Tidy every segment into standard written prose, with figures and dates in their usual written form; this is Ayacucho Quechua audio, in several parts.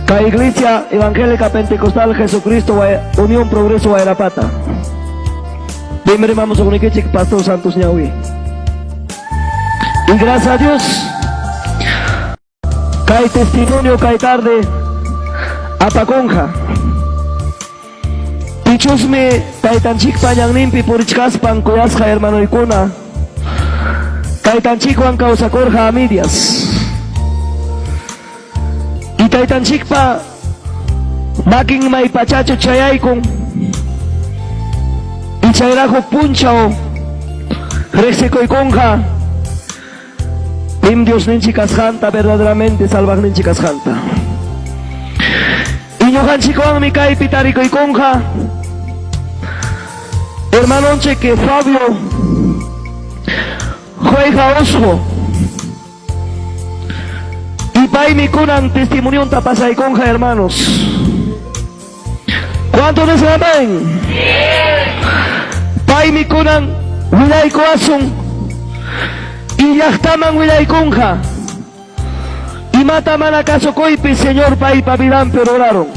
Kay Iglesia Evangélica Pentecostal Jesucristo Unión Progreso Huayrapata. Pim rimamusuqnikichik Pastor Santos Ñawi. Y gracias a Dios, kay testimonio kay tarde apakunqa. Pichusmi taytanchikpa ñanninpi purichkaspan kuyasqa hermanoykuna taytanchikwan kawsakurqa amidias. Y taytanchikpa makin may pachachu chayaykun y chayraq huk punchaw riqsikuykunqa pim Diosninchik kasqanta verdaderamente salvaqninchik kasqanta. Y ñuqanchikwanmi kaypi tarikuykunqa hermanonchik Fabio Jueja Osjo. Y paymi kunan testimonionta pasaykunqa, hermanos. ¿Cuántos dicen amén? Paymi kunan willaykuwasun y llaqtaman willaykunqa. Imata mana kasukuypi Señor paypa vidanpi ruraron.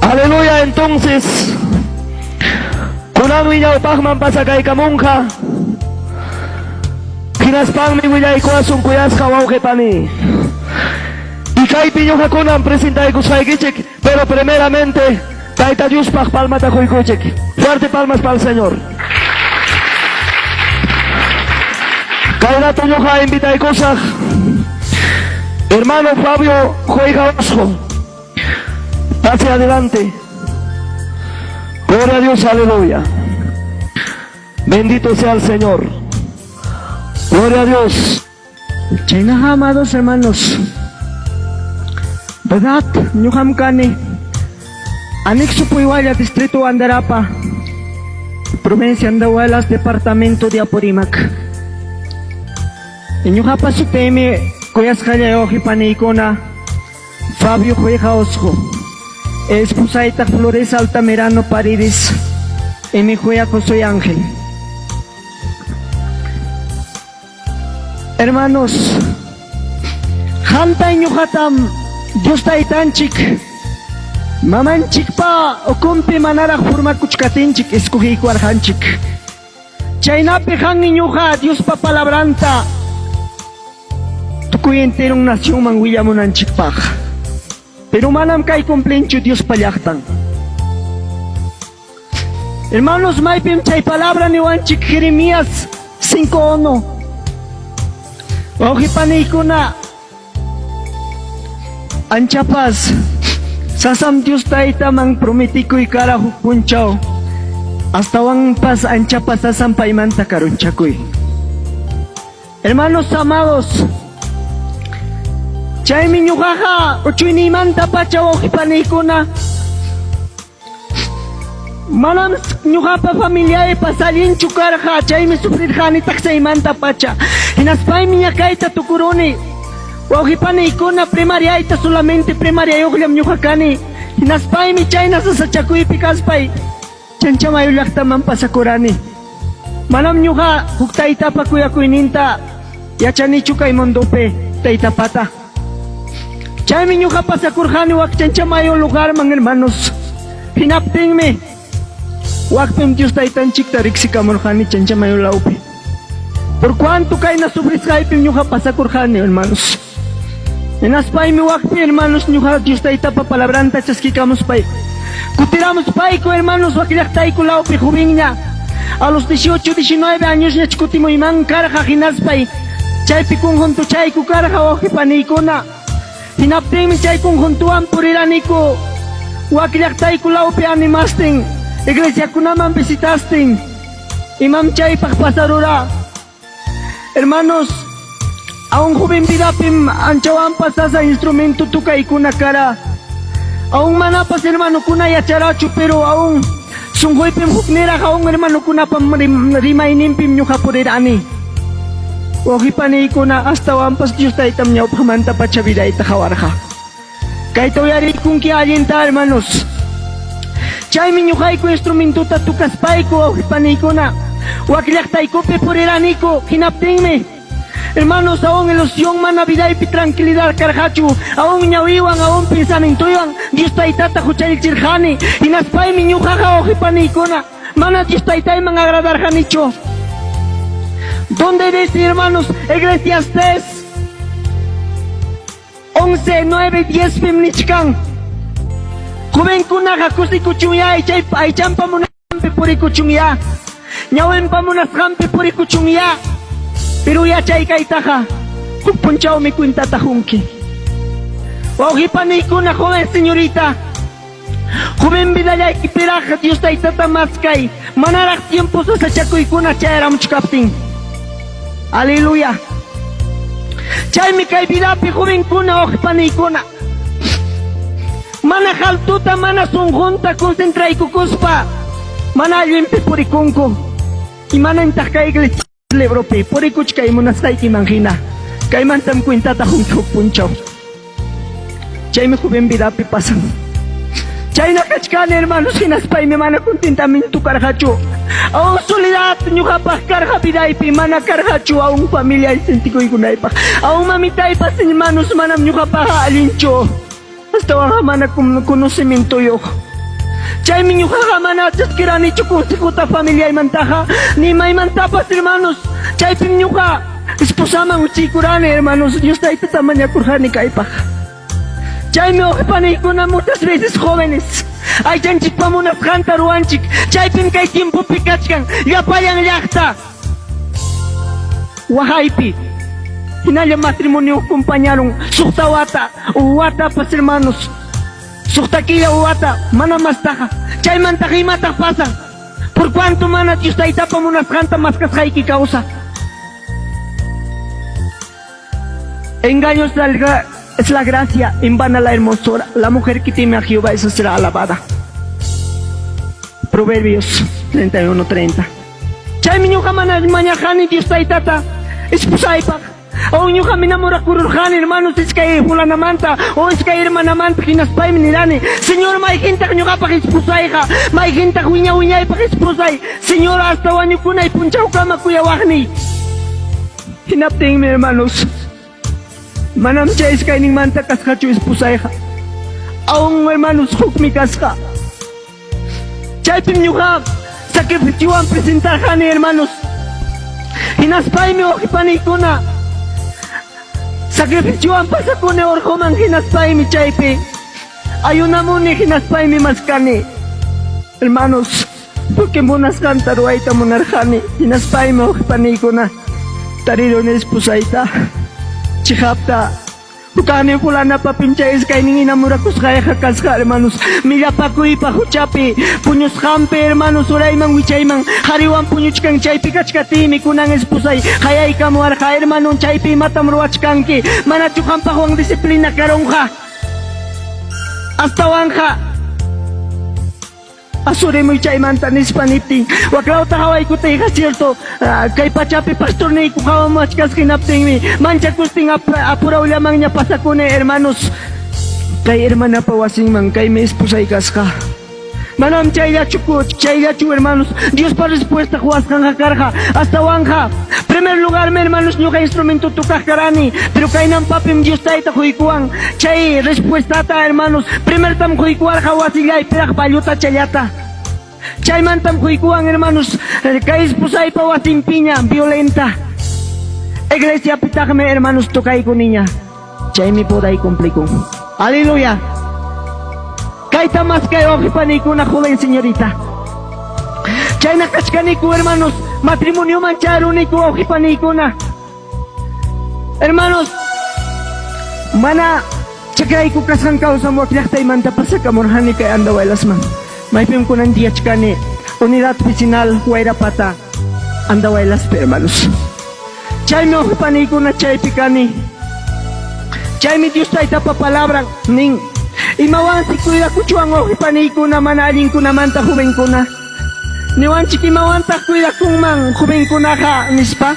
Aleluya, entonces kunanmi ñawpaqman pasakaykamunqa. Hinaspanmi willaykuwasun kuyasqa wawqi pani. Y kaypi ñuqakunan presentaykusqaykichik, pero primeramente Tayta Diospaq palmata quykuychik. Fuerte palmas para el Señor. Kay rato ñuqa invitaykusaq hermano Fabio Juega Osjo. Pase adelante. Gloria a Dios, aleluya. Bendito sea el Señor. Gloria a Dios. Chaynaqa, amados hermanos, verdad, ñuqam kani Anexo Puyhualla, Distrito Andarapa, Provincia Andahuaylas, Departamento de Apurímac. Ñuqapa sutiymi kuyasqallay wawqi paniykuna Fabio Jueja Osco, esposaytaq Flores Altamirano Paredes, y mi juya Josué Ángel. Hermanos, qamta ñuqatam Dios Taytanchik mamanchikpa ukunpi manaraq formakuchkatinchik escogiykuwarqanchik. Chaynapi qan ñuqa Diospa palabranta tukuy enteron nacionman willamunanchikpaq. Pero manam kay cumplinchu Diospa llaqtan. Hermanos, maypim chay palabra niwanchik Jeremías 5.1. Wawqi paniykuna, anchapas sasam Dios Taytaman prometikuy kara huk punchaw. Astawanpas anchapas sasam paymanta karunchakuy. Hermanos amados, chaymi ñuqaqa uchuyniymanta pacha wawqi paniykuna manam ñuqapa familiaypas allinchu karqa, chaymi sufrirqani taksaymanta pacha. Hinaspaymi ñakayta tukuruni. Wawqi paniykuna primariayta solamente primariayuqllam ñuqa kani. Hinaspaymi chayna sasachakuypi kaspay Chanchamayu llaqtaman pasakurani. Manam ñuqa huk taytapa kuyakuyninta yachanichu kay mundopi taytapata. Chaymi ñuqa pasakurqani wak Chanchamayu lugarman, hermanos. Hinaptinmi wakpim Dios taytanchikta riqsikamurqani Chanchamayu lawpi. Por cuanto kayna sufrisqaypim ñuqa pasakurqani, hermanos. Hinaspaymi wakpi, hermanos, ñuqa Dios taytapa palabranta chaskikamuspay. Kutiramuspayku, hermanos, wak llaqtayku lawpi jovenña. A los 18, 19 añosña kutimuyman karqa hinaspay chaypi conjuntochayku karqa wawqi paniykuna. Hinaptinmi chay conjuntowan puriraniku wak llaqtayku lawpi animastin, iglesiakunaman visitastin. Imam chaypaq pasarura. Hermanos, aún joven vidapim anchawanpas sasa instrumento tukaykuna kara. Aún manapas hermanokuna yacharachu, pero aún sunquypim hukniraq aún hermanokunapa rimayninpim ñuqa purirani. Wawqi paniykuna astawanpas Dios taytam ñawpaqmanta pacha vidayta qawarqa. Kayta uyarikunki allinta, hermanos. Chaymi ñuqayku instrumentota tukaspayku, wawqi paniykuna, wak llaqtaykupi puriraniku, hinaptinmi. Hermanos, aún ilusión mana vidaypi tranquilidad karqachu, aún ñawiwan, aún pensamientoywan Dios Taytata huchallichirqani, hinaspaymi ñuqaqa wawqipaniykuna mana Dios Taytayman agradarqanichu. ¿Dónde dice, hermanos, Eclesiastés 11, 9, 10 pim nichkan? Jovenkunaqa kusikuchunyá aychanpa munasqanpi purikuchunyá, ñawinpa munasqanpi purikuchunyá, pero yachay kaytaqa huk punchawmi cuentata qunki. Wawqipaniykuna, joven señorita, joven vidallaykipiraq Dios Taytata maskay, manaraq tiempo sasachakuykuna chayaramuchkaptin. Aleluya. Chaymi kay vidapi jovenkuna, wawqipaniykuna, mana haltuta, mana sunqunta concentraykukuspa mana allinpi purikunku. Imanantaq kay iglesia libropi purikuchkay munasqaykiman hina? Kaymantam cuentata qunki huk punchaw. Chaymi joven vidapi pasan. Chayna kachkani, hermanos, hinaspaymi mana contentamiento karqachu. Aún soledad ñuqapaq karqa vidaypi, mana karqachu aún familiay sentikuykunaypaq. Aún mamitaypas, hermanos, manam ñuqapaqqa allinchu. Astawanqa mana conocimientoyuq. Chaymi ñuqaqa mana chaskiranichu consejota familiaymantaqa, ni maymantapas, hermanos. Chaypim ñuqa esposaman wichiykurani, hermanos, Dios Taytata mañakurqani kaypaq. Chaymi wawqipaniykuna muchas veces jóvenes aychanchikpa munasqanta ruwanchik. Chaypim kay tiempopi kachkan llapallan llaqta waqaypi. Hinalla matrimonio compañarun suqta wata, watapas, hermanos. Suqta killa wata, mana mastaqa. Chaymantaqa imataq pasan? Por cuanto mana Dios Taytapa munasqanta maskasqayki causa. Engaño es la, es la gracia, en vana la hermosura. La mujer que teme a Jehová, esa será alabada. Proverbios 31:30. Chaymi ñuqa mana mañaqani Dios Taytata esposaypaq. O ñuqam enamorakururqani, hermanos, iskay fulanamanta o iskay hermanamanta, hinaspaymi nirani, Señor, mayqintaq ñuqapaq esposayqa, mayqintaq wiña wiñaypaq esposay, Señor, hasta wañukunay punchawkama kuyawaqniy. Hinaptinmi, hermanos, manam chay iskayninmanta kasqachu esposayqa. Aún, hermanos, hukmi kasqa. Chaypim ñuqa sacrificiowan presentarqani, hermanos. Hinaspaymi wawqipaniykuna sacrificiowan pasakuni orqoman, hinaspaymi chaypi ayunamuni, hinaspaymi maskani, hermanos, porque munasqanta ruwayta munarqani. Hinaspaymi wawqipaniykuna tariruni esposayta chiqapta. Hukaqnin fulanapa pinchay iskaynin enamurakusqayqa kasqa, hermanos. Millapakuypa huchapi puñusqanpi, hermanos, urayman wichayman qhariwan puñuchkan chaypi kachkatiymi kunan esposay qayaykamuwarqa, hermanon, chaypi imatam ruwachkanki? Manachu qampaqwan disciplina karunqa? Astawanqa Asurimuy chaymanta nispa niptin, waklawta hawaykutiyqa cierto, kay pachapi pastorniyku qawamuwachkasqa hinaptinmi manchakustin apurawllamanña pasakuni, hermanos, kay hermanapa wasinman, kaymi esposay kasqa. Manam chayllachu, chayllachu, hermanos, Diospa respuesta quwasqanqa karqa, astawanqa primer lugarmi, hermanos, ñuqa instrumento tocaq karani, pero kaynanpapim Dios Tayta quykuwan chay respuestata, hermanos. Primertam quykuwarqa wasillaypiraq balluta challata. Chaymantam quykuwan, hermanos, kay esposaypa wasinpiña violenta. Iglesiapitaqmi, hermanos, tocaykuniña. Chaymi poday cumplikun. Aleluya. Kayta maskay wawqipaniykuna, joven señorita. Chayna kachkaniku, hermanos, matrimonioman charuniku, wawqipaniykuna. Hermanos, mana chakrayku kasqan kawsam wak llaqtaymanta pasakamurqani kay Andahuaylasman. Maypim kunan tiyachkani unidad vecinal Huayrapata Andahuaylaspi, hermanos. Chaymi wawqipaniykuna chaypi kani. Chaymi Dios Taytapa palabran nin, imawansi cuidakuchwan wawqipaniykuna mana allinkunamanta jovenkuna. Niwanchik imawantaq cuidakunman jovenkunaqa nispa.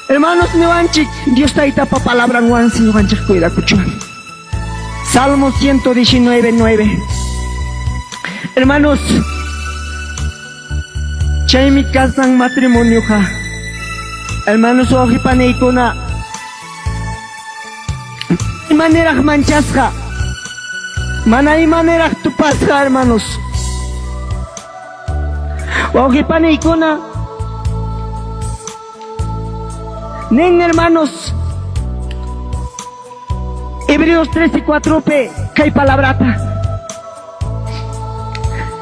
Hermanos, niwanchik Dios Taytapa palabranwansi ñuqanchik cuidakuchwan. Salmo 119:9. Hermanos, chaymi kasan matrimonioqa. Hermanos wawqi paniykuna, imaniraq manchasqa, mana imaniraq tupasqa, hermanos. Wawqi paniykuna, nin hermanos, Hebreos 13, 4 kay palabrata.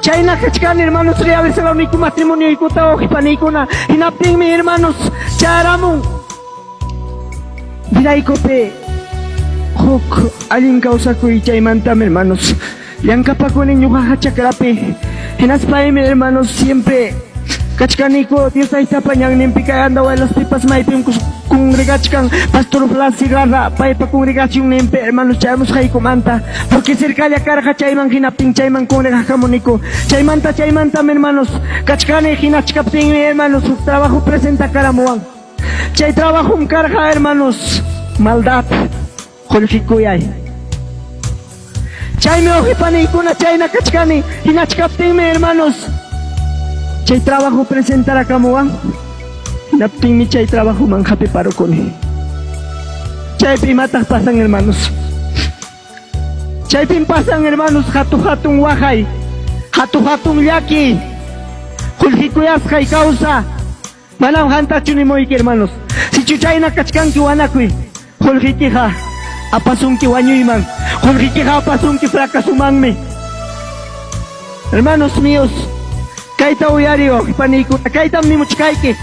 Chayna kachkani, hermanos, realizaruniku matrimonioykuta, wawqi paniykuna. Hinaptinmi, hermanos, chayaramun vidaykupi huk allin kawsakuy. Chaymantam, hermanos, llankapakuni ñuqaqa chakrapi. Hinaspaymi, hermanos, siempre kachkaniku Dios Taytapa ñanninpi, kay Andahuaylaspipas maypim congregachkan Pastor Blas Cigarra, paypa congregacionninpi, hermanos, chayamusqaykumanta, porque cercalla karqa chayman, hinaptin chayman congregakamuniku. Chaymantam, hermanos, kachkani. Hinachkaptinmi, hermanos, huk trabajo presentakaramuwan. Chay trabajom karqa, hermanos, maldad, qullqi kuyay. Chaymi, wawqi paniykuna, chayna kachkani. Hinachkaptinmi, hermanos, chay trabajo presentarakamuwan. Hinaptinmi chay trabajoman hapiparukuni. Chaypi imataq pasan, hermanos? Chaypim pasan, hermanos, hatu hatun waqay, hatu hatun llaki, qullqi kuyasqay causa. Manam qantachu nimuyki, hermanos. Sichu chayna kachkanki, wanakuy. Qullqikiqa apasunki wañuyman. Qullqikiqa apasunki fracasumanmi. Hermanos míos, kayta uyariy, wawqi paniykuna, kaytam nimuchkayki.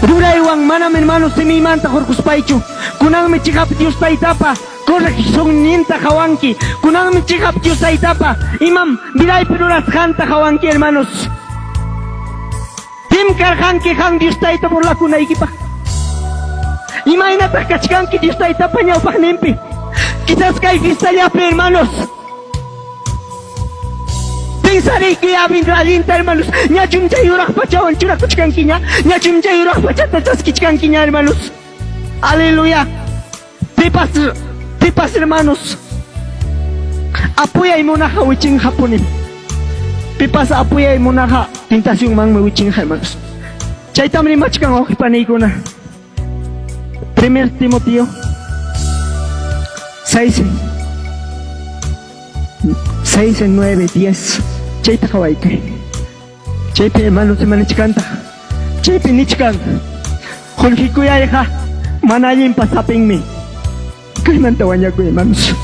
Ruraywan, manam, hermanos, simiymanta hurquspaychu. Kunanmi chiqap Dios Taytapa correccionninta qawanki. Kunanmi chiqap Dios Taytapa imam vidaypi rurasqanta qawanki, hermanos. Pim karqanki qam Dios Tayta burlakunaykipaq? Imaynataq kachkanki Dios Taytapa ñawpaqninpi? Quizás kay fiestallapi, hermanos, pensariyki allinta, hermanos. Ñachum chay yuraq pachawan churakuchkankiña? Ñachum chay yuraq pachata chaskichkankiña, hermanos? Aleluya. Pipas, pipas, hermanos, apuyay munaqa wichinqapunim. Pipas apuyay munaqa tentacionmanmi wichinqa, hermanos. Chaytam rimachkan, wawqi paniykuna. Primer Timoteo 6, 6, 9, 10. Chayta qawaykuy. Chaypi, hermanos, ima nichkantaq? Chaypi nichkan: qullqi kuyayqa mana allinpa sapinmi. Kaymanta wañakuy, hermanos.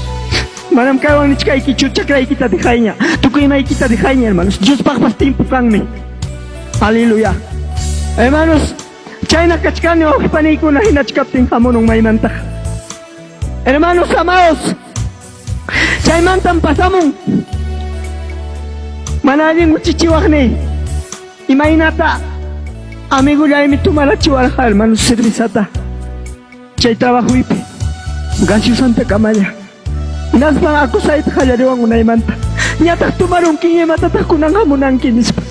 Manam kaywan nichkaykichu chakraykita dejayña, tukuy imaykita dejayña, hermanos. Diospaqpas tiempo kanmi. Aleluya. Hermanos, chayna kachkani, wawqi paniykuna, hinachkaptin hamunun maymantaq. Hermanos amados, chaymantam pasamun mana allin wichichiwaqniy. Imaynata amigollaymi tomarachiwarqa, hermanos, cervezata chay trabajuypi gaseosanta kamalla. Hinaspan acusayta qallariwan unaymanta. Ñataq tomarunkiña, imatataq kunan hamunanki, nispa.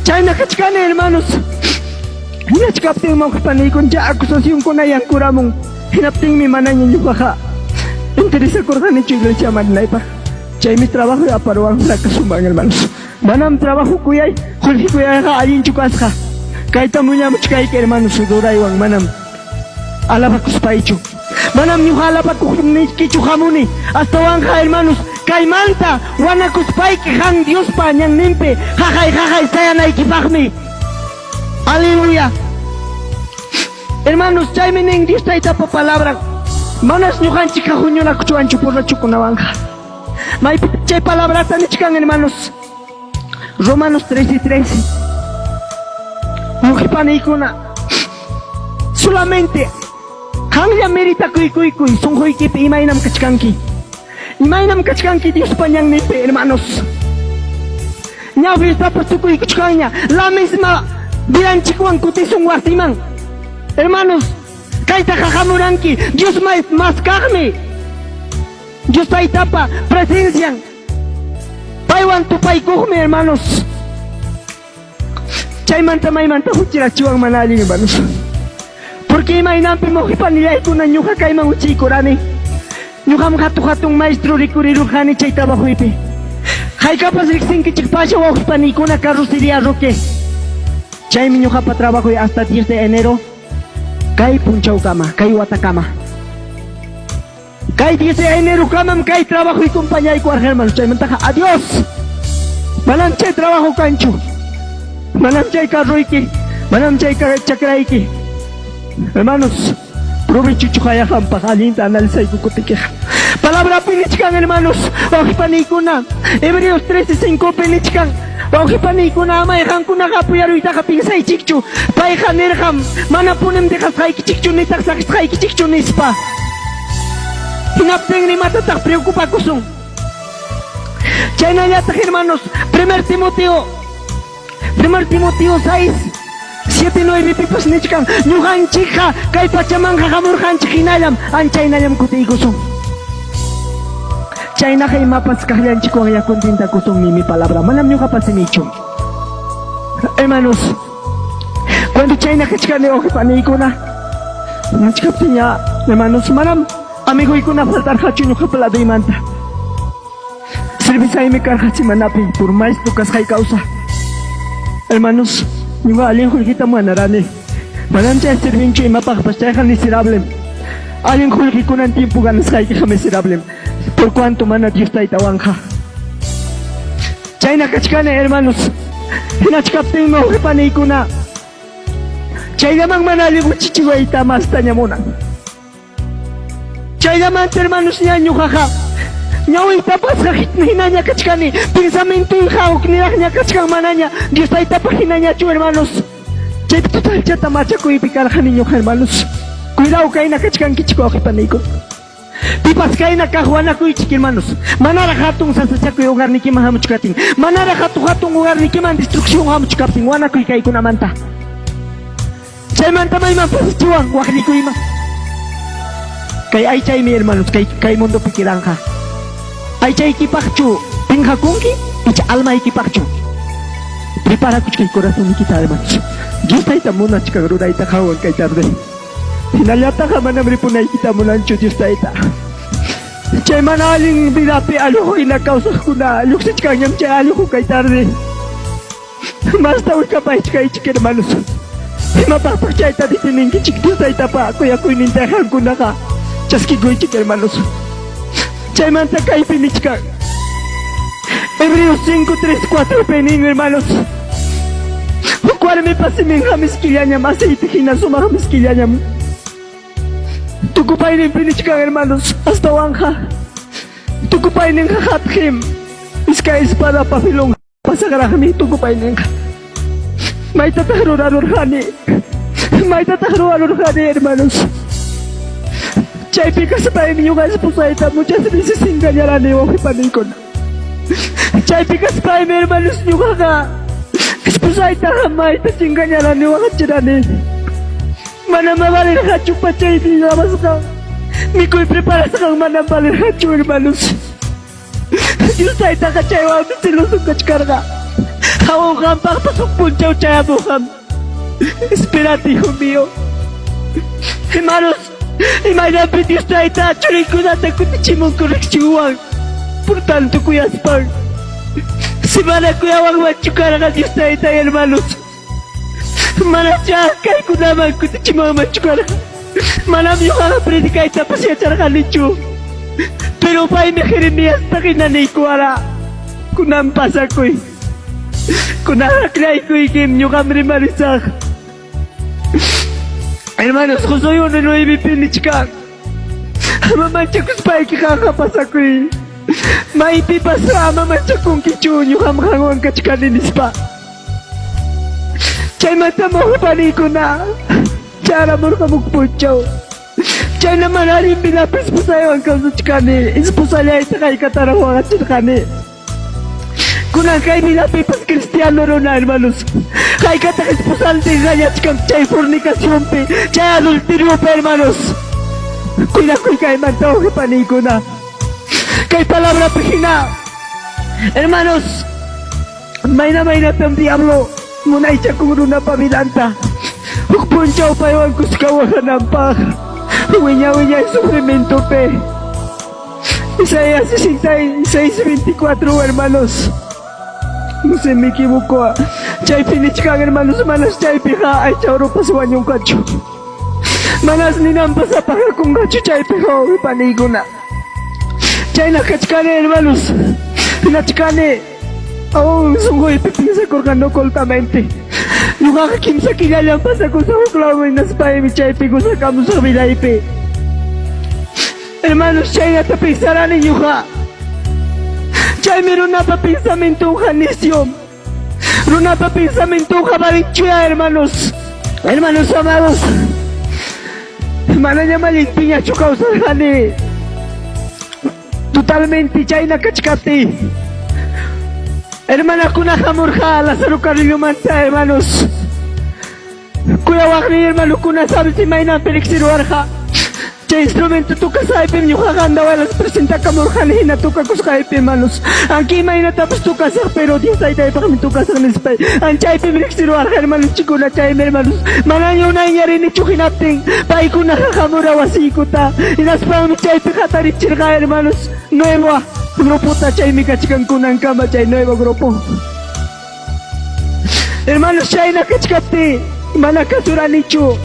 Chayna kachkani, hermanos. Hinachkaptin, wawqi paniykuna, chay acusacionkuna yankuramun. Hinaptinmi manaña ñuqaqa interesakurqanichu iglesiaman rinaypaq. Chaymi trabajo aparuwan fracasuman, hermanos. Manam trabajo kuyay, qullqi kuyayqa allinchu kasqa. Kaytam willamuchkayki, hermanos, ruraywan, manam alabakuspaychu. Manam ñuqa alabakuqniykichu hamuni. Astawanqa, hermanos, kaymanta wanakuspayki qan Diospa ñanninpi qaqay qaqay sayanaykipaqmi. Aleluya. Hermanos, chaymi nin Dios Taytapa palabran. Manas ñuqanchikqa huñunakuchwanchu borrachokunawanqa. Maypi chay palabrata nichkan, hermanos? Romanos 13, 13. Wawqi paniykuna, solamente qamlla meritakuykuykuy sunquykipi imaynam kachkanki. Imaynam kachkanki Diospa ñanninpi, hermanos. Ña fiestapas tukuykuchkanña. La misma vidanchikwan kutisun wasiman. Hermanos, kaytaqa hamuranki Dios maskaqmi. Dios Taytapa presencian. Paywan tupaykuqmi, hermanos. Chaymanta maymanta huchirachiwan mana allin, hermanos. Porque imaynanpi, wawqi panillaykuna, ñuqa kayman wichiykurani. Ñuqam hatu hatun maestro rikurirurqani chay trabajuypi. Haykapas riqsinkichik pasha, wawqi paniykuna, carrocería Roque. Chaymi ñuqapa trabajoy hasta 10 de enero kay punchawkama, kay watakama. Kay 10 de enero kamam kay trabajoy compañaykuwarqa hermanos. Chaymantaqa adiós. Manam chay trabajo kanchu. Manam chay carroyki, manam chay chakrayki. Hermanos, provechuchu qayahampaq allinta analizayku kutikiqa. Palabrapi nichkan hermanos, wawqipaniykuna, Hebreos 13:5 pi nichkan, wawqipaniykuna amay qamkunaqa apuyaruytaqa pinsaychikchu. Payqa nirqam, manapunim dejasqaykichikchu nitaq saqisqaykichikchu nispa. Hinaptinri imatataq preocupakusun? Chaynallataq hermanos, 1 Timoteo 1 Timoteo 6 7 9 pipas nichkan, ñuqanchikqa kay pachamanqa hamurqanchik hinallam, anchaynallam kutiykusun. Chaynaqa imapas kaqllanchikwan ya contentakusun ni mi palabra, manam ñuqapa simichu. Hermanos, cuando chayna kachkani wawqipaniykuna, nachkaptiña, hermanos, manam amigoykuna faltarqachu ñuqapa ladoymanta. Servisaymi karqa semanapi por maestro kasqay causa. Hermanos, ñuqa allin qullqita manarani. Manam chay servinchu imapaqpas, chayqa miserablem. Allin qullqi kunan tiempo ganasqaykiqa miserablem. Por cuanto mana Dios taytawanqa. Chayna kachkani, hermanos. Hinachkaptinmi wawqipaniykuna chayllaman mana allin wichichiwayta mastaña munan. Chayllamanta hermanos ña ñuqaqa ñawiytapasqa hinaña kachkani, pensamientoyqa hukniraqña kachkan manaña Dios taytapaq hinañachu hermanos. Chaypi totalchata machakuypi karqani ñuqa hermanos. Cuidado kayna kachkankichik wawqipaniykuna. Pipas kayna kaq wanakuychik hermanos. Manaraq hatun sasachakuy hogarnikiman hamuchkatin, manaraq hatun hatun hogarnikiman destrucción hamuchkaptin wanakuy kaykunamanta. Chaymanta mayman pasachiwan waqllikuyman. Kay aychaymi hermanos kay kay mundopi quedanqa. Aychaykipaqchu pinqakunki icha almaykipaqchu? Preparakuchkay corazonniykita hermanos. Dios tayta munachkan rurayta qanwan kay tarde. Hinallataqa manam ripunaykita munanchu Dios tayta. Chay mana allin vidapi alluqu hina kawsaqkuna lluqsichkanñam chay alluqu kay tarde. Masta willkapaychkaychik hermanos. Imapaqtaq chayta detininkichik Dios taytapa kuyakuyninta qamkunaqa chaskikuychik hermanos. Chaymanta kaypi nichkan. Hebreos 5, 3, 4 pi nin hermanos. Huk warmipa siminqa miskillañam, aceite hina sumaq miskillañam. Tukupayninpi nichkan hermanos, astawanqa tukupayninqa hatqim iskay espadapa filon pasaqraqmi tukupayninqa. Maytataq rurarurqani? Maytataq ruwarurqani, hermanos? Chaypi kaspaymi ñuqa esposayta muchas veces engañarani wawqipaniykuna. Chaypi kaspaymi, hermanos, ñuqaqa esposaytaqa mayta chingañarani waqachirani. Manam valirqachu pachaypi lavasqan, mikuy preparasqan manam valirqachu, hermanos. Dios taytaqa chaywanmi celoso kachkarqa. Hawanqanpaqpas huk punchaw chayamuqam. Espérate, hijo mío. Hermanos, imaynanpi Dios tayta churinkunata kutichimun correccionwan. Por tanto kuyaspan. Si mana kuyawanmanchu karqa Dios tayta, hermanos. Manachá kaykunaman kutichimunmanchu karqa. Manam ñuqaqa predicaytapas yacharqanichu. Pero paymi Jeremiasta hina niykuwara. Kunan pasakuy. Kunan aklaykuykim ñuqam rimarisaq. Hermanos, Josué 1:9 pi nichkan. Ama manchakuspayki qamqa pasakuy. Maypipas ama manchakunkichu ñuqam qanwan kachkani nispa. Chaymantam wawqipaniykuna charamurqa huk punchaw. Chayna mana allin vidapi esposaywan kawsachkani, esposallayta haykataraq waqachirqani. Kunan kay vidapipas cristiano runa hermanos, haykataq esposantin engañachkan chay fornicacionpi, chay adulteriopi hermanos. Cuidakuy kaymanta wawqipaniykuna. Kay palabrapi hina, hermanos, mayna maynatam diablo munaychakun runapa vidanta. Huk punchaw paywan kuska waqananpaq, wiña wiñay sufrimientopi. Isaías 66, 24, hermanos. No sé, me equivoco. Chaypi nichkan hermanos, manas chaypiqa aycha urupas wañunqachu. Manas ninanpas apagakunqachu chaypiqa wawqi paniykuna. Chayna kachkani hermanos, hinachkani aún sunquypi piensakurqani ocultamente. Ñuqaqa kimsa killallam pasakusaq huk lawman hinaspaymi chaypi gozakamusaq vidaypi. Hermanos, chaynata pensarani ñuqa. Chaymi runapa pensamientonqa necio. Runapa pensamientonqa valenchuya, hermanos. Hermanos amados, manañam allinpiñachu kawsarqani. Totalmente chayna kachkaptiy. Hermanakuna hamurqa Lázaro Carrillomanta, hermanos. Kuyawaqniy hermanokuna, sabes imaynanpi riqsiruwarqa? Chay instrumento tocasqaypim ñuqaqa Andahuaylas presentakamurqani hina tocakusqaypi, hermanos. Aunque imaynatapas tocasaq, pero Dios Taytaypaqmi tocasaq nispay. Anchaypim riqsiruwarqa hermanonchikkuna, chaymi hermanos. Manaña unayña rinichu hinaptin paykunaqa hamura wasiykuta. Hinaspanmi chaypi hatarichirqa, hermanos, nuevo grupota, chaymi kachkan kunankama chay nuevo grupo. Hermanos, chayna kachkaptiy mana kasuranichu.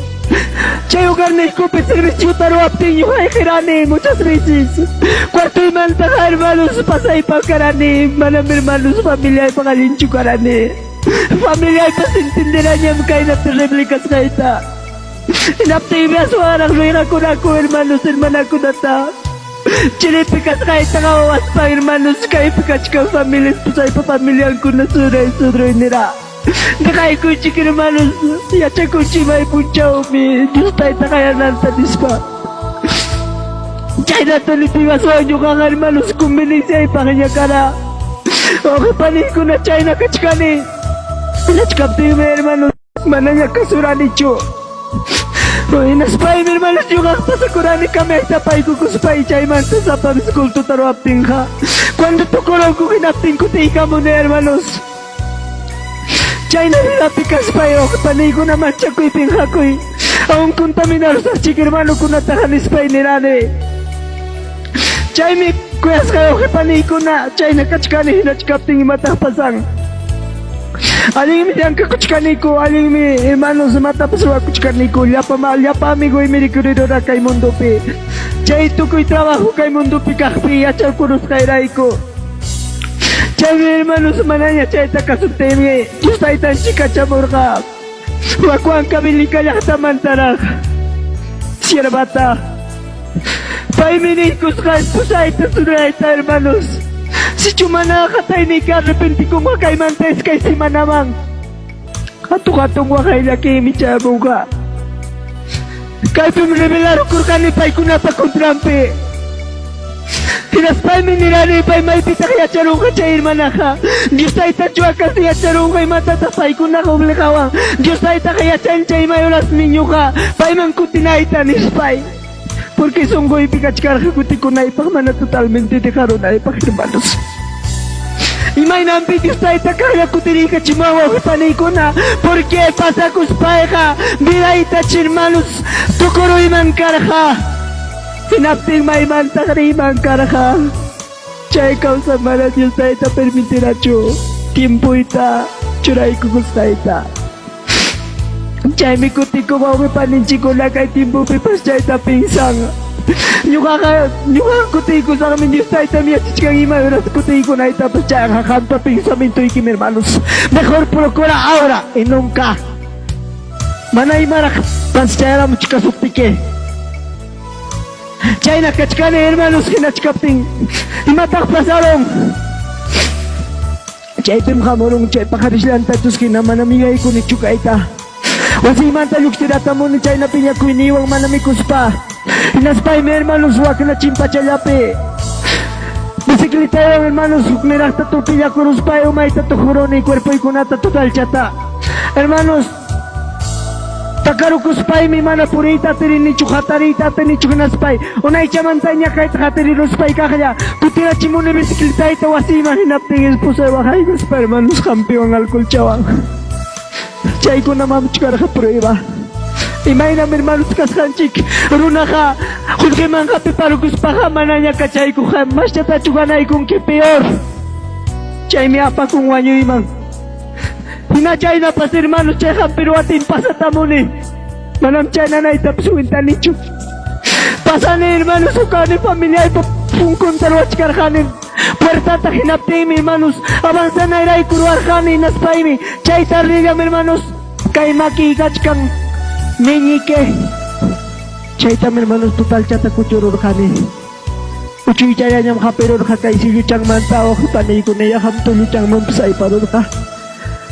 Chay hogarniykupi serviciota ruwaptiy ñuqa ayqirani muchas veces. Cuartoymantaqa hermanos pasaypaq karani, manam hermanos familiaypaq allinchu karani. Familiaypas entenderañam kayna terrible kasqayta. Hinaptinmi aswanraq ruegakunaku hermanos hermanakunata. Chiripi kasqayta qawawaspa hermanos kaypi kachkan familia esposaypa familiankuna suray sudruy nira. Dejaykuychik hermanos yachakunchik may punchawmi Dios tayta qayananta nispa. Chaynata niptin aswan ñuqaqa hermanos convenienciaypaqña kara. Wawqi paniykuna chayna kachkani. Kachkaptinmi hermanos Manaña kasuranichu. Hinaspaymi hermanos ñuqaqa pasakurani camayta paykukuspay chaymanta sapa vez cultota ruwaptinqa. Cuando tukurunku hinaptin kutiykamuni hermanos. Chayna vidapi kaspay wawqi paniykuna manchakuypin hakuy. Aún contaminarusaqchik hermanokunataqa nispay nirani. Chaymi kuyasqay wawqi paniykuna chayna kachkani hinachkaptin imataq pasan. Allinmi llankakuchkaniku, allinmi hermanos imatapas ruwakuchkaniku, llapa llapa amigoymi rikurirura kay mundopi. Chay tukuy trabajo kay mundopi kaqpi yacharkurusqayrayku. Chaymi hermanos manaña chayta kasuptiymi Dios Taytanchik kachamurqa Huancavilca llaqtamantaraq siervata. Paymi niykusqa esposayta surayta hermanos. Sichu mana qatayniyki arrepentikunqa kaymanta iskay semanaman. Hatun hatun waqay llakiymi chayamunqa. Kaypim rebelarukurqani paykunapa contranpi. Hinaspaymi nirani pay maypitaq yacharunqa chay hermanaqa. Dios Taytachu acaso yacharunqa imatataq paykunaqa obligawan. Dios Taytaqa yachan chay may horasmi ñuqa payman kutinayta nispay. Porque sunquypi kachkarqa kutikunaypaq mana totalmente dejarunaypaq hermanos. Imaynanpi Dios Tayta kaqlla kutiriykachimuwan wawqi paniykuna, porque pasakuspayqa vidayta hermanos tukuruyman karqa. Hinaptin maymantaq riyman karqa. Chay kawsa mana Dios Tayta permitirachu tiempoyta churaykukusqayta. Chaymi kutikuq wawqi paninchikkuna kay tiempopipas chayta pinsan. Ñuqaqa ñuqaqa kutiykusaqmi Dios Taytam yachachkan ima horas kutiykunaytapas chayqa qampa pensamientoykim hermanos. Mejor procura ahora y nunca. Mana imaraq pas chayaramuchkasuptiki. Chayna kachkani hermanos hinachkaptin imataq pasarun? Chaypim hamurun chay paqarisllantachus hina mana millaykunichu kayta. Wasiymanta lluqsiratamuni chayna piñakuyniywan mana mikuspa. Hinaspaymi hermanos wakna chimpachallapi bicicletaywan hermanos hukniraqta tupillakuruspay umayta tukuruni cuerpoykunata totalchata. Hermanos Takarukuspaymi mana puriyta atirinichu, hatariyta atinichu hinaspay unaychamantaña kayta hatariruspay kaqlla kutirachimuni bicicletayta wasiyman hinaptin esposay waqaykuspa hermanos hampiwan alcoholchawan. Chaykunam karqa prueba. Imaynam hermanos kasqanchik runaqa qullqiman hapiparukuspaqa manaña kachaykuq maschatachu ganaykunki peor. Chaymi apakun wañuyman. Hina chaynapas hermanos chay hampiruwatin pasatamuni. Manam chay nanaytapas wintanichu. Pasani hermanos hukani familiaypa punkunta ruwachkarqani. Puertata hinaptinmi hermanos avanzanayrayku ruwarqani hinaspaymi chay tardillam hermanos kay makiy kachkan meñique. Chaytam hermanos totalchata kuchururqani. Uchuychallañam hapirurqa kay silluchanmanta wawqi paniykuna yaqam tulluchanmanpas ayparurqa.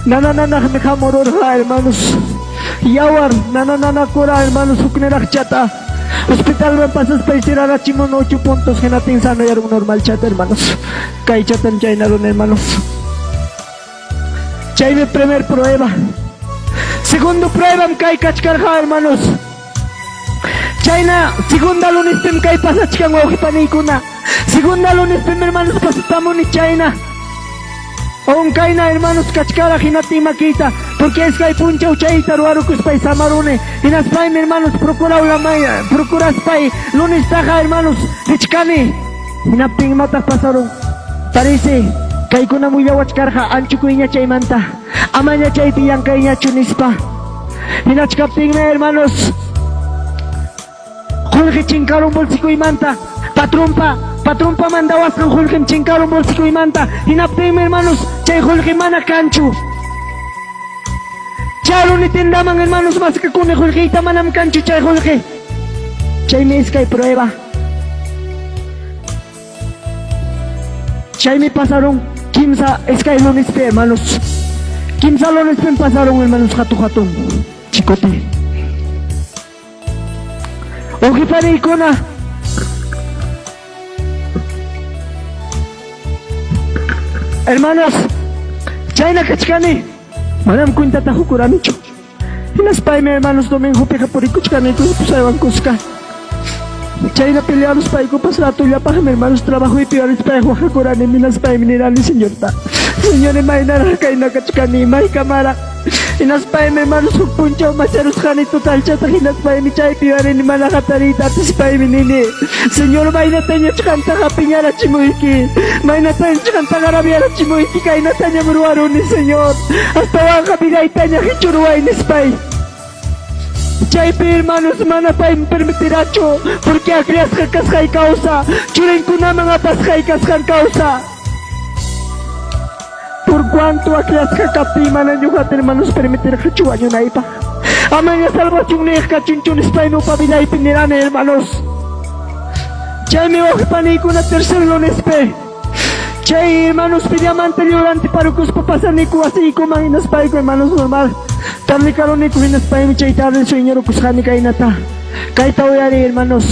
Nana nanaqmi hamururqa hermanos. Yawar nana nanakura hermanos hukniraqchata. Hospitalman pasaspay sirarachimun 8 puntos hinatin sanoyarun normalchata hermanos. Kaychatan chaynarun hermanos. Chaymi primer prueba. Segundo pruebam kay kachkarqa hermanos. Chayna segunda lunespim kay pasachkan wawqi paniykuna. Segunda lunespim hermanos pasatamuni chayna. Onkayna hermanos kachkara hinaptin makiyta porque iskay punchaw chayta ruwarukuspay samaruni hinaspaymi hermanos procuraspay lunestaqa hermanos richkani. Hinaptin imataq pasarun? Parece kaykunam willawachkarqa anchukuyña chaymanta, amaña chaypi llankayñachu nispa. Hinachkaptinmi hermanos qullqi chinkarun bolsikuymanta, patronpa patronpa mandawasqan qullqim chinkarun bolsikuymanta. Hinaptinmi hermanos chay qullqi mana kanchu. Charuni tiendaman hermanos maskakuni qullqiyta manam kanchu chay qullqi. Chaymi iskay prueba. Chaymi pasaron kimsa iskay lunespi hermanos. Kimsa lunespim pasaron hermanos hatu hatun chicote. Wawqi paniykuna. Hermanos, chayna kachkani. Manam cuentata hukuranichu. Hinaspaymi hermanos domingopiqa purikuchkaniku esposaywan kuska. Chayna pelearuspaykupas ratullapaqmi hermanos trabajoypi yarispay waqakurani hinaspaymi nirani Señorta. Señor imaynaraq kayna kachkani imaykamaraq. Hinaspaymi hermanos huk punchaw macharusqani totalchata hinaspaymi chaypi yuyarini mana hatariyta atispaymi nini. Señor maynatañach qamtaqa piñarachimuyki. Maynatañach qamtaqa rabiarachimuyki kaynatañam ruwaruni Señor. Astawanqa vidaytaña hichuruway nispay. Chaypi hermanos mana paymi permitirachu porque akllasqa kasqay causa, churinkunaman apasqay kasqan causa. Por cuanto akllasqa kaptiy mana ñuqata hermanos permitirqachu wañunaypaq. Amaña salvachun niq kachunchu nispaymi upa vidaypi nirani hermanos. Chaymi wawqi paniykuna tercer lunespi chay hermanos pediamanta lliwranti parukuspa pasaniku wasiykuman hinaspayku hermanos normal. Tarde karuniku hinaspaymi chay tarde sueñarukusqani kaynata. Kayta uyariy hermanos.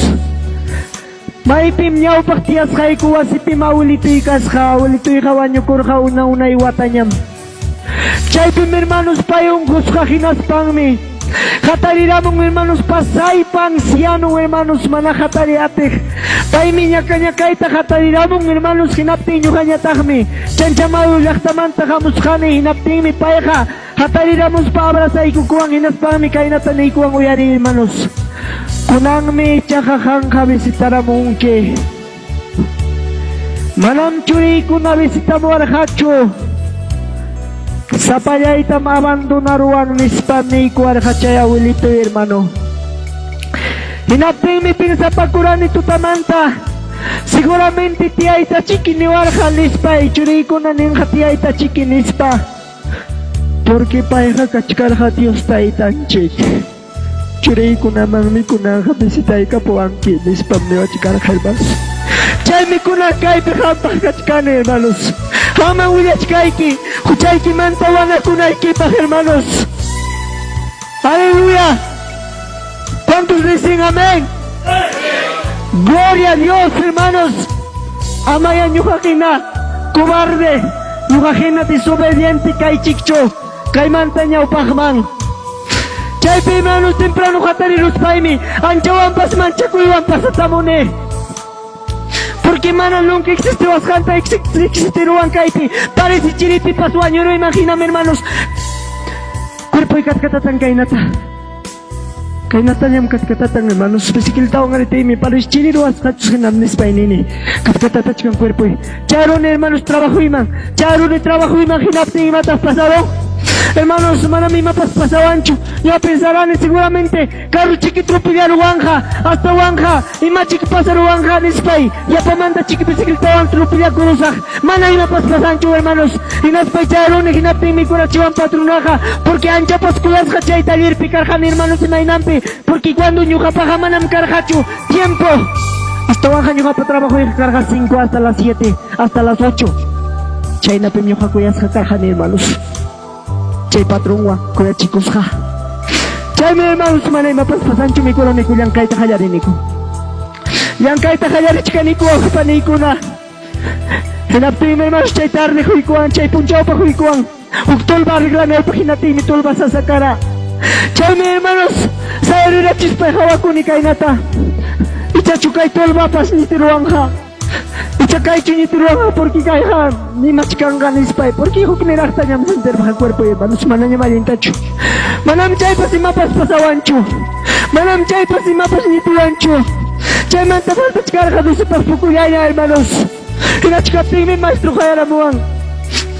Maypim ñawpaq tiyasqayku wasipim awilituy kasqa, awilituyqa wañukurqa una unay watañam. Chaypim hermanos pay unqusqa hinaspanmi hatariramun hermanos pasaypa anciano hermanos mana hatari atiq. Paymi ñaka ñakayta hatariramun hermanos hinaptin ñuqañataqmi Chanchamayu llaqtamanta hamusqani hinaptinmi payqa hatariramuspa abrazaykukuwan hinaspanmi kaynata niykuwan uyariy hermanos. Kunanmi ichaqa qamqa visitaramunki. Manam churiykuna visitamuwarqachu. Sapallaytam abandonaruwan nispa niykuwarqa chay awilituy hermano. Hinaptinmi pensapakurani tutamanta. Seguramente tiyayta chiki niwarqa nispay churiykuna ninqa tiyayta chiki nispa. Porque payqa kachkarqa Dios taytanchik. Churiykunamanmi kunanqa visitaykapuwanki nispam niwachkarqa hermanos. Chaymi kunan kaypi qampaq kachkani hermanos. Qamman willachkayki huchaykimanta wanakunaykipaq hermanos. Aleluya. ¿Cuántos dicen amén? Gloria a Dios, hermanos. Amaya ñuqahina cobarde, ñuqahina desobediente kaychikchu, kaymanta ñawpaqman. Chaypi hermanos temprano hatariruspanmi anchawanpas manchakuywan pasatamuni. Porque mana nunca existiwasqanta existiruwan kaypi. Parece chiripipas wañuruyman hinam hermanos. Cuerpoy katkatatan kaynata. Kaynatañam katkatatan hermanos. Bicicletawan aritiymi parece chiri ruwasqachus hinam nispay nini. Katkatatachkan cuerpoy. Charuni hermanos trabajuyman. Charuni trabajuyman hinaptin imataq pasaron? Hermanos, manam imapas pasawanchu. Ña pensarani seguramente carro chiki tropellaruwanqa, astawanqa imachik pasaruwanqa nispay, yapamanta chiki bicicletawan tropellakurusaq. Mana imapas pasanchu, hermanos. Hinaspay chayaruni, hinaptinmi kurachiwan patronaqa, porque anchapas kuyasqa chay tallerpi karqani, hermanos, imaynanpi, porque cuando ñuqapaqa manam karqachu tiempo. Astawanqa ñuqapa trabajoyqa karqa 5 hasta las 7, hasta las 8. Chaynapim ñuqa kuyasqa karqani, hermanos. Chay patronwan kuyachikusqa. Chaymi, hermanos, mana imapas pasanchu mikuruniku llankayta qallariniku. Llankayta qallarichkaniku wawqipaniykuna. Hinaptinmi, hermanos, chay tarde huykuwan, chay punchawpa huykuwan. Huk tolva arreglanaypaq hinaptinmi tolva sasa kara. Chaymi, hermanos, sayarirachispa hawakuni kaynata. Ichachu kay tolvapas ñitiruwanqa. Icha kaychu ñitiruwanqa porque kayqa nimachkanqa nispay. Porque huk niraqtañam sentirpaqa cuerpo, hermanos, manañam allintachu. Manam chaypas imapas pasawanchu. Manam chaypas imapas ñitiwanchu. Chaymanta faltachkarqa 12paq pukullaña, hermanos. Hinachkaptinmi maestro qayaramuwan.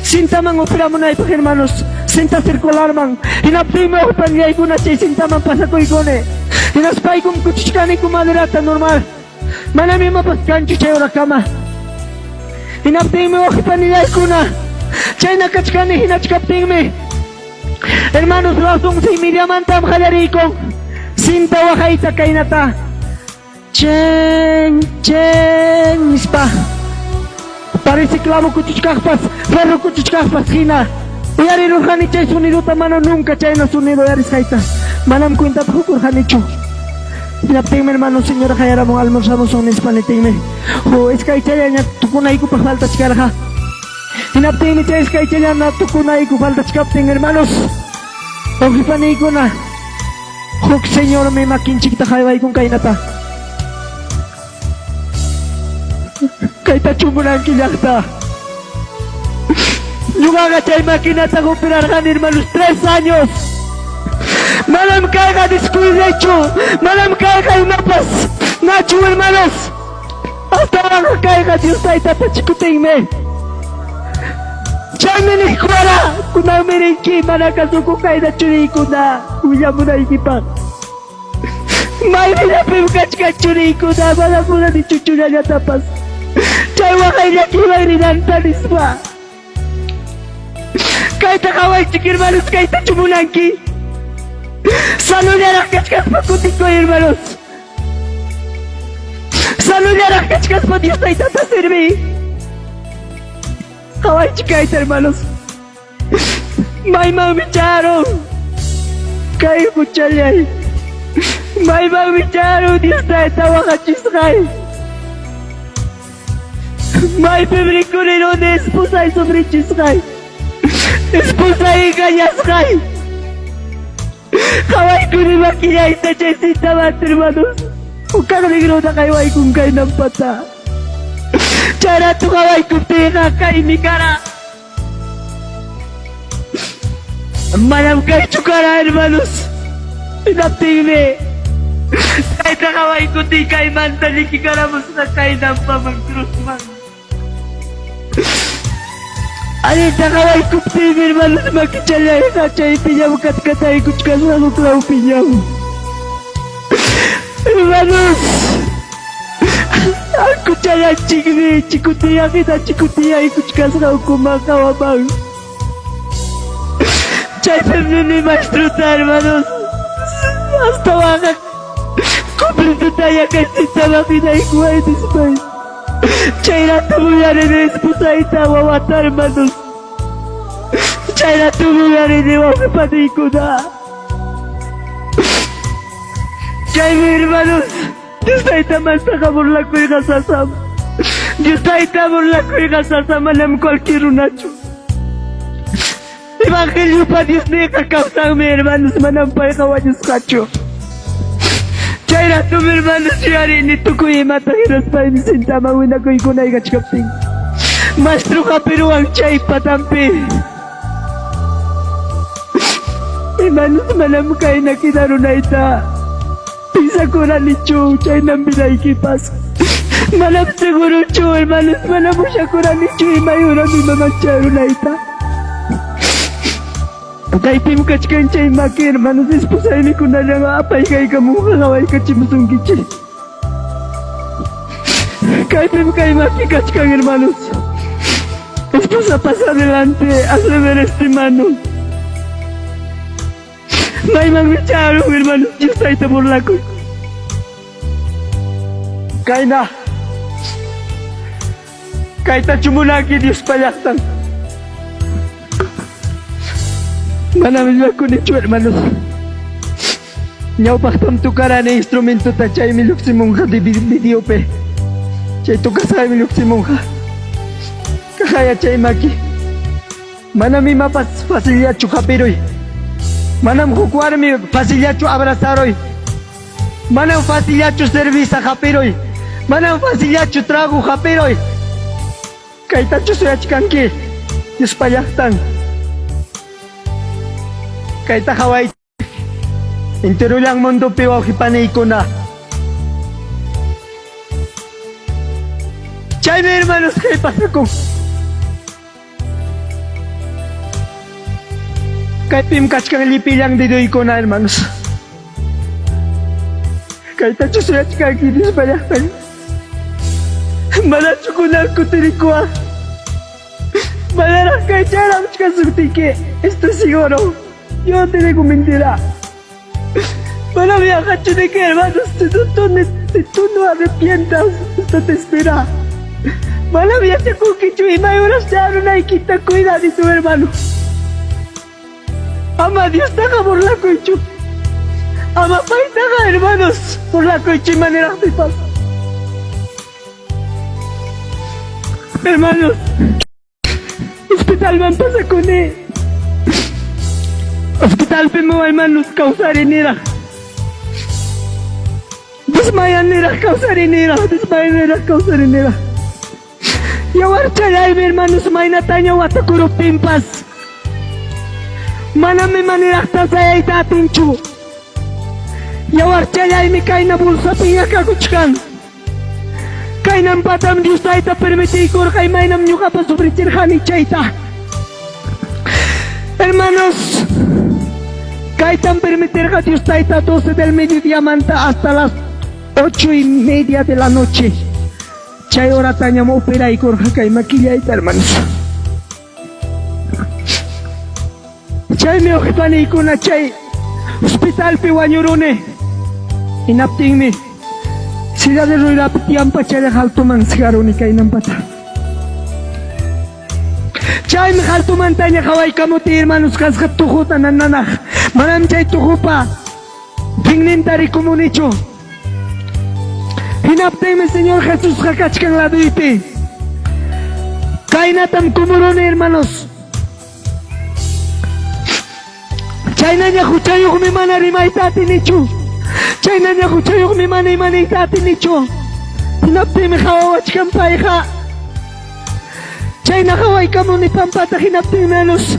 Cintaman operamunaypaq, hermanos. Cinta circularman. Hinaptinmi wawqipanillaykuna chay cintaman pasakuykuni. Hinaspaykum kuchuchkaniku maderata normal. Manam imapas kanchu chay horakama. Hinaptinmi wawqipanillaykuna chayna kachkani hinachkaptinmi hermanos las 11:30mantam qallariykun cinta waqayta kaynata. Chen, chen, nispa. Parece clavo kuchuchkaqpas, ferro kuchuchkaqpas hina. Uyarirurqani chay sonidota, mana nunca chayna sonido uyarisqayta. Manam cuentata qukurqanichu. Hinaptinmi, hermano, señora qayaramun almorzamusun nispa nitinmi. Hu, iskaychallaña tukunaykupaq faltachkarqa. Hinaptinmi chay iskaychallana tukunayku faltachkaptin, hermanos, wawqipaniykuna, huk señormi makinchikta haywaykun kaynata. Kaytachu munanki llaqta. Ñuqaqa chay maquinata operarqani, hermanos, 3 años. Manam kayqa descuidechu, manam kayqa imapas nachu, hermanos. Astawanqa kayqa Dios Taytapa chikutinmi. Chaymi niqkuara, kunanmi rinki mana kasukuq kayna churiykuna willamunaykipaq. Maypillapim kachkan churiykuna, mana munanichu chullallatapas. Chay waqay llakiywan rinanta nispa. Kayta qawaychik, hermanos, kaytachu munanki? Sanullaraq kachkaspa kutikuy, hermanos. Sanullaraq kachkaspa Dios Taytata serviy. Qawaychik kayta, hermanos. Maymanmi charun kay huchallay. Maymanmi charun Dios Tayta waqachisqay. Maypim rikuriruni esposay sufrichisqay. Esposay engañasqay. Qawaykuni makillayta chay cintamanta, hermanos. Huk kaqnin runa qaywaykun kaynampata. Chayratu qawaykuptiyqa kaymi kara. Manam kaychu kara, hermanos. Hinaptinmi kayta qawaykutiy kaymanta llikikaramusqa kaynampaman cruzman. Allinta qawaykuptiymi, hermanos, makichallayqa chaypiñam katkataykuchkasqa huk lawpiñam. Hermanos, ankuchallanchikmi chikutiyaq hina chikutiyaykuchkasqa ukuman hawaman. Chaypim nini maestrota, hermanos, astawanqa completotaya kay cintaman hinaykuway nispay. Chayratu uyarini esposayta wawata, hermanos. Chayratu uyarini wawqipaniykuna. Chaymi, hermanos, Dios Taytamantaqa burlakuyqa sasam. Dios Tayta burlakuyqa sasa, manam cualquier runachu. Evangeliopa Diosninqa kawsanmi, hermanos, manam payqa wañusqachu. Chayratum, hermanos, yuyarini tukuy imata hinaspaymi cintaman winakuykunay kachkaptin. Maestro hapiruwan chay patampi. Hermanos, manam kayna quedarunayta piensakuranichu chaynam vidaykipas. Manam segurochu, hermanos, manam musyakuranichu imay horam imaman chayrunayta. Kaypim kachkan chay maki hermanos, esposaymi kunallan apaykaykamunqa qawaykachimusunkichik. Kaypim kay maki kachkan hermanos. Esposa pasa adelante, hazle ver este mano. Maymanmi charun hermanos, Dios tayta burlakuy. Kayna. Kaytachu munanki Diospa llaqtan. Manam llakunichu hermanos. Ñawpaqtam tukarani instrumentota chaymi lluqsimunqa videopi. Chay tukasqaymi lluqsimunqa. Kaqaya chay maki. Manam imapas facillachu hapiruy. Manam huk warmi facillachu abrazaruy. Manam facillachu cerveza hapiruy. Manam facillachu trago hapiruy. Kaytachu suyachkanki Diospa llaqtan. Kayta qaway. Enterollan mundopi wawqi paniykuna. Chaymi hermanos kay pasakun. Kaypim kachkan llipillan dedoykuna hermanos. Kaytachu suyachkanki Diospa llaqtan. Manachu kunan kutirikuwaq. Manaraq kaycharaq kasuptiki, estoy seguro. Yo te digo mentira. Mana viajachu de que hermanos, si tú, si tú no arrepientas, esto te espera. Mana viajakunkichu imay horas charunaykita cuidadito hermano. Ama Diostaqa burlakuychu. Ama paytaqa hermanos burlakuychu imaniraqpipas. Hermanos, hospitalman pasakuni. Hospitalpi hermanos kawsariniraq. Desmayaniraq kawsariniraq, desmayaniraq kawsariniraq. Yawarchallaymi hermanos maynataña watakuruptinpas. Manam imaniraqta sayayta atinchu. Yawarchallaymi kayna bolsapiña kakuchkan. Kaynampatam Dios tayta permitiykurqa imaynam ñuqapa sufrichirqani chayta. Hermanos, kaytam permitirqa Dios tayta 12 del mediodíamanta hasta las 8:30 de la noche. Chay horatañam operaykurqa kay maquillayta, hermanos. Chaymi wawqipaniykuna chay hospitalpi wañuruni. Hinaptinmi silla de ruedapi tiampa chaylla altoman sigaruni kaynampata. Chaymi altomantaña qawaykamuti hermanos kasqa tujuta nananaq. Manam chay tujupa finninta rikumunichu. Hinaptinmi Señor Jesusqa kachkan laduypi. Kaynatam kumuruni hermanos. Chaynaña huchayuqmi mana rimayta atinichu. Chaynaña huchayuqmi mana imaniyta atinichu. Hinaptinmi qawawachkan payqa. Chayna qawaykamuni pampata hinaptinmi hermanos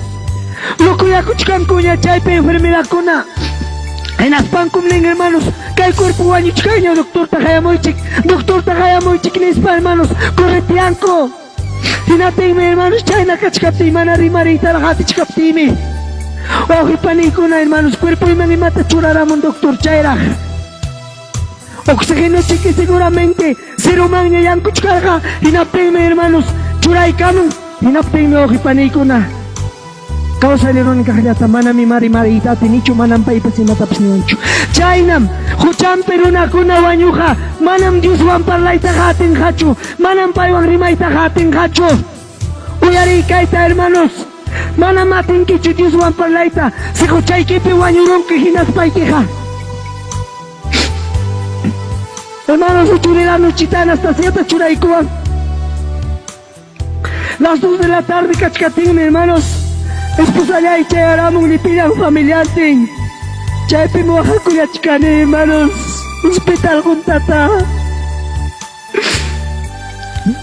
locoyakuchkankuña chaypi enfermerakuna. Hinaspankum nin hermanos, kay cuerpo wañuchkanña doctorta qayamuychik, doctorta qayamuychik nispa hermanos correteanku. Hinaptinmi hermanos chayna kachkaptiy mana rimariytaraq atichkaptiymi. Wawqipaniykuna hermanos cuerpoyman imata churaramun doctor chayraq. Oxígeno chiki seguramente ceromanña yankuchkarqa. Hinaptinmi hermanos churaykamun. Hinaptinmi wawqipaniykuna kawsariruni kaqllata manam ima rimariyta atinichu, manam paypas imatapas niwanchu. Chaynam huchampi runakuna wañuqa manam Dioswan parlaytaqa atinqachu, manam paywan rimaytaqa atinqachu. Uyariy kayta hermanos, manam atinkichu Dioswan parlayta si huchaykipi wañurunki hinaspaykiqa. Hermanos, uchurira nochita Anastasiata churaykuwan. Las 2 de la tarde kachkatinmi hermanos, esposallay chayaramun lipillan familiantin. Chaypim waqakullachkani hermanos, hospital juntata.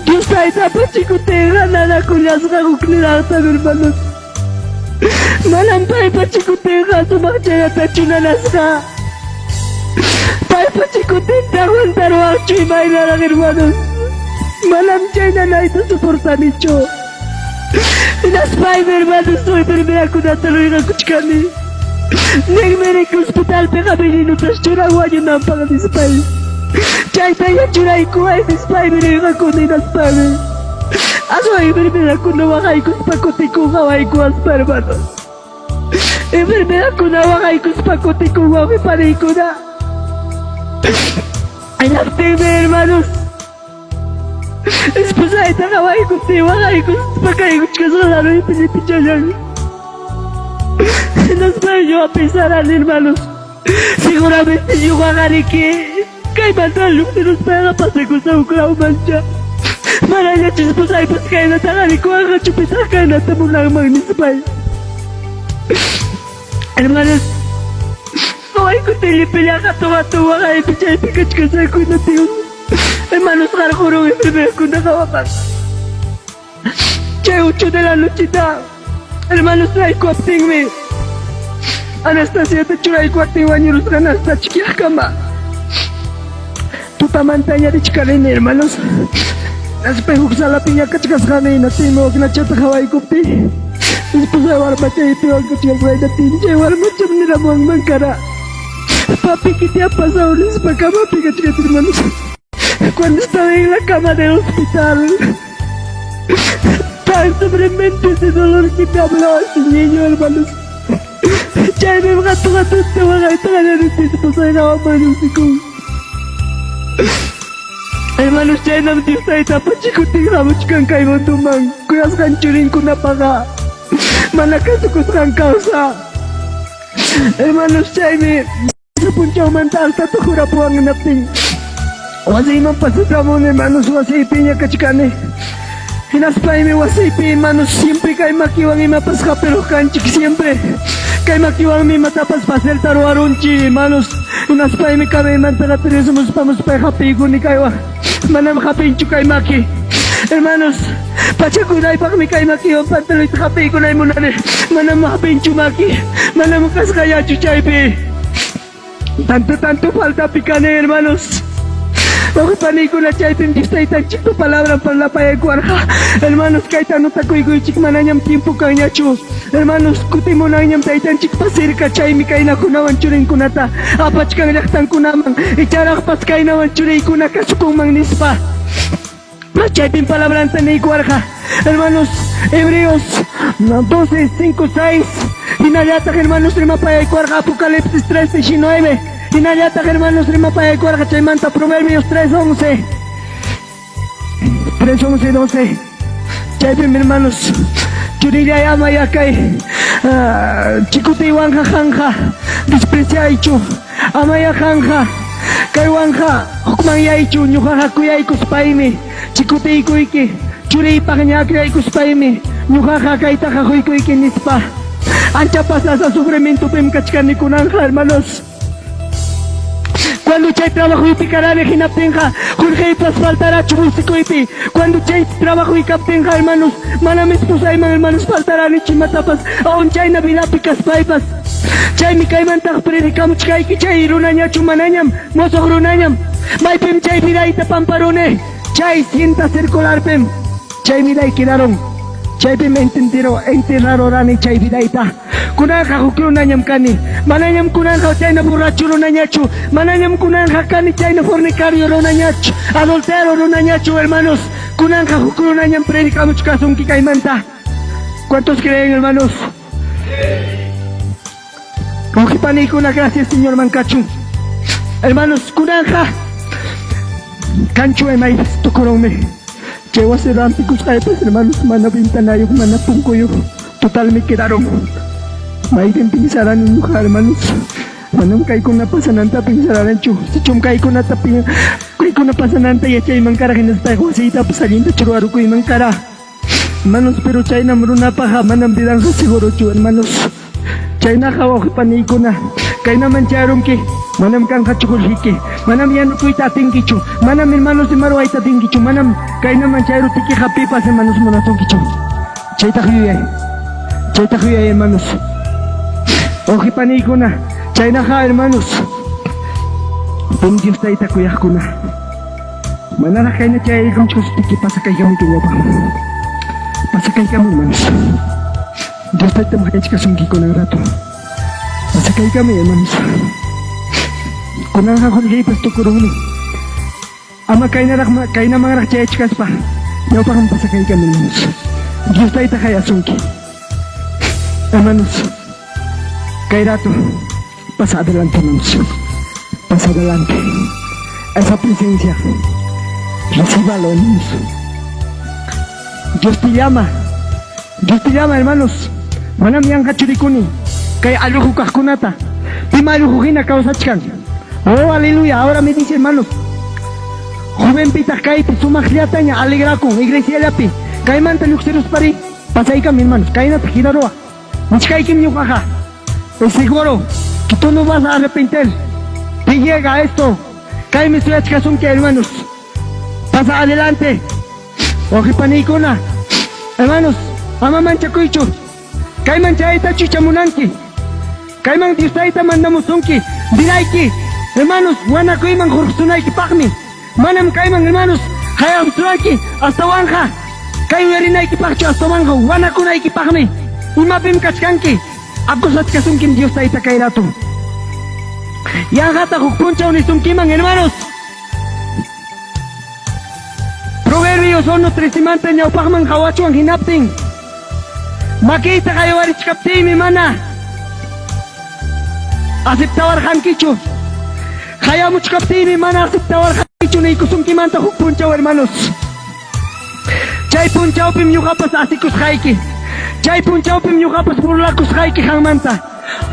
Dios taytapa chikutinqa nanakullasqa hukniraqtam hermanos. Manam paypa chikutinqa sumaqchallatachu nanasqa. Paypa chikutinta aguantaruwaqchu imaynaraq hermanos. Manam chay nanayta soportanichu. Hinaspaymi hermanos enfermerakunata ruegakuchkani. Ninmi riki hospitalpiqa venenotas churan wañunanpaq nispay. Chaytaya churaykuway nispaymi ruegakuni hinaspaymi. Aswan enfermerakuna waqaykuspa kutikun qawaykuwaspa hermanos. Enfermerakuna waqaykuspa kutikun wawqi paniykuna. Hinaptinmi hermanos Esposayta qawaykuptiy waqaykuspa kaykuchkasqa laruypi llipichallan. Hinaspay ñuqa pensarani hermanos, seguramente ñuqaqariki kaymanta lluqsiruspayqa pasakusaq huk lawmancha. Manañachu esposaypas kaynataqa rikuwanqachu pitaq kaynata munanman nispay. Hermanos, qawaykuptiy llipillaqa hatun waqaypi chaypi kachkasqaku hinaptin Hermanos qarqurun enfermerakuna hawapas. Chay 8 de la nochita hermanos traykuwaptinmi Anastasiata churaykuwaptin wañurusqa hasta chikyaqkama. Tutamantaña richkanini hermanos. Naspay huk salapiña kachkasqani hinaptinmi waknachata hawaykuptiy esposay warmachaypi wakachkasqa hinaptin chay warmacham niramuwanman kara. Papi, ¿qué te ha pasado? Nispa camapi kachkati hermanos. Cuando estaba en la cama del hospital, tan sobremente ese dolor que me habló ese niño, hermanos. Chaymi hatun hatunta waqayta qallarini esposayqa wamayusikun. Hermanos, chaynam Dios Tayta apachikutin hamuchkan kay munduman kuyasqan churinkunapaqa mana kasukusqan causa. Hermanos, chaymi punchawmanta altata jurapuwan hinaptin wasiyman pasakamuni hermanos, wasiypiña kachkani. Hinaspaymi wasiypi hermanos siempre kay makiwan imapas hapiruq kanchik siempre. Kay makiwanmi imatapas facilta ruwarunchik hermanos. Hinaspaymi kamaymanta qatirimuspa muspay hapiykuni kaywan. Manam hapinchu kay maki. Hermanos, pachakunaypaqmi kay makiwan pantaloyta hapiykunay munani. Manam hapinchu maki. Manam kasqallachu chaypi. Tanto tanto faltapi kani, hermanos. Wawqi paniykuna chaypim Dios Taytanchikpa palabran parlapayaykuwarqa. Hermanos, kayta anotakuykuychik manañam tiempo kanñachu. Hermanos, kutimunanñam Taytanchikpa cerca, chaymi kaynakunawan churinkunata apachkan llaqtankunaman, icharaqpas kaynawan churiykuna kasukunman nispa. Chaypim palabranta niykuwarqa. Hermanos, Hebreos 12, 5, 6. Hinallataq hermanos rimapayaykuwarqa Apocalipsis 3, 19. Hinallataq hermanos rimapayaykuwarqa chaymanta Proverbios 3, 11. 3, 11, 12. Chaypim hermanos, churillay ama yakay chikutiywanqa qanqa despreciaychu, amaya qanqa kaywanqa hukmanyaychu, ñuqaqa kuyaykuspaymi chikutiykuyki, churiypaqña akllaykuspaymi ñuqaqa kaytaqa quykuyki nispa. Ancha pasasa sufrimientopim kachkani kunanqa hermanos. Cuando chay trabajoypi karani hinaptinqa qullqiypas faltarachu bolsikuypi. Cuando chay trabajoy kaptinqa hermanos manam esposayman hermanos faltaranichu imatapas aun chayna vidapi kaspaypas. Chaymi kaymantaq predicamuchkayki chay runañachu manañam mosoq runañam. Maypim chay vidayta pamparuni chay cinta circularpim chay viday quedaron. Chaypim entendiro enterrarorani chay vidayta. Kunanqa huk runañam kani. Manañam kunanqa chayna borracho runañachu. Manañam kunanqa kani chayna fornicario runañachu. Adultero runañachu, hermanos. Kunanqa huk runañam predicamuchkasunki kaymanta. ¿Cuántos creen, hermanos? Wawqi paniykuna, gracias Señorman kachun. Hermanos, kunanqa kanchu imaypas tukurunmi. Chay wasi rantikusqaypas, hermanos, mana ventanayuq, mana punkuyuq, totalmi quedaron. Maypim pensarani ñuqa, hermanos, manam kaykuna pasananta pensaranichu. Sichum kaykunata kaykuna pasananta yachayman kara hinaspayqa wasiytapas allinta churwarukuyman kara. Hermanos, pero chaynam runapaqa manam vidanqa segurochu, hermanos. Chaynaqa wawqi paniykuna, kaynaman chayarunki, manam kanqachu qullqiki, manam yanukuyta atinkichu, manam hermanos ima ruwayta atinkichu, manam kaynaman chayaruptikiqa pipas hermanos munasunkichu. Chaytaq yuyay, chaytaq yuyay hermanos. Wawqi paniykuna, chaynaqa hermanos, pim Dios Tayta kuyaqkuna. Manaraq kayna chayaykunchik sutiki pasakaykamunki ñawpaqman. Pasakaykamuy, hermanos. Dios Taytam qayachkasunki kunan rato. Pasakaykamuy, hermanos. Kunanqa qullqiypas tukurunmi. Ama kaynaraq kaynamanraq chayachkaspa ñawpaqman pasakaykamuy, hermanos. Dios Tayta qayasunki. Hermanos, kay rato pasa adelante, hermanos. Pasa adelante. Esa presencia, recíbalo, hermanos. Dios te llama. Dios te llama, hermanos. Manam yanqachu rikuni kay alluqu kaqkunata. Pim alluqu hina kawsachkan. Oh, aleluya. Ahora me dice, hermanos. Jovenpitaq kaypi sumaqllataña alegrakun iglesiallapi. Kaymanta lluqsiruspari pasaykam, hermanos. Kaynata giraruwaq. Nichkaykim ñuqaqa. Es seguro que tú no vas a arrepentir. Te llega esto. Kaymi suyachkasunki, hermanos. Pasa adelante. Wawqi paniykuna, hermanos, ama manchakuychu. Kayman chaytachu chamunanki. Kayman Dios Tayta mandamusunki. Dirayki, hermanos, wanakuyman hurqusunaykipaqmi. Manam kayman, hermanos, qayamusunayki astawanqa kay uyarinaykipaqchu astawanqa wanakunaykipaqmi. Imapim kachkanki? Acusachkasunkim Dios Tayta kay rato. Yanqata huk punchaw nisunkiman, hermanos. Proverbios 1:13manta ñawpaqman qawachwan hinaptin makiyta qaywarichkaptiymi mana aceptawarqankichu. Qayamuchkaptiymi mana aceptawarqankichu niykusunkimanta huk punchaw, hermanos. Chay punchawpim ñuqapas asikusqayki. Chay punchawpim ñuqapas burlakusqayki qanmanta.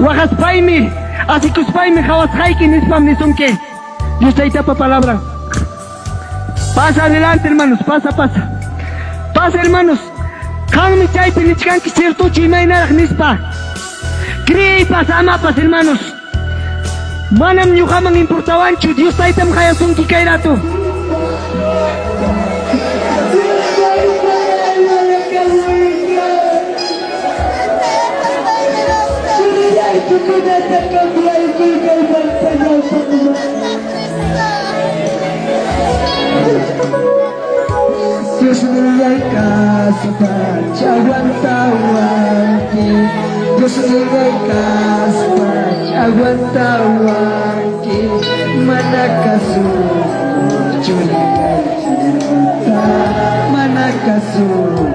Waqaspaymi, asikuspaymi qawasqayki nispam nisunki. Dios Taytapa palabran. Pasa adelante, hermanos, pasa, pasa. Pasa, hermanos. Qanmi chaypi nichkanki ciertochu imaynaraq nispa. Creeypas amapas, hermanos. Manam ñuqaman importawanchu, Dios Taytam qayasunki kay rato. Dios kaspa aguantawanki Dios kaspa aguantawanki mana kasukuq churillaykimanta mana kasukuq.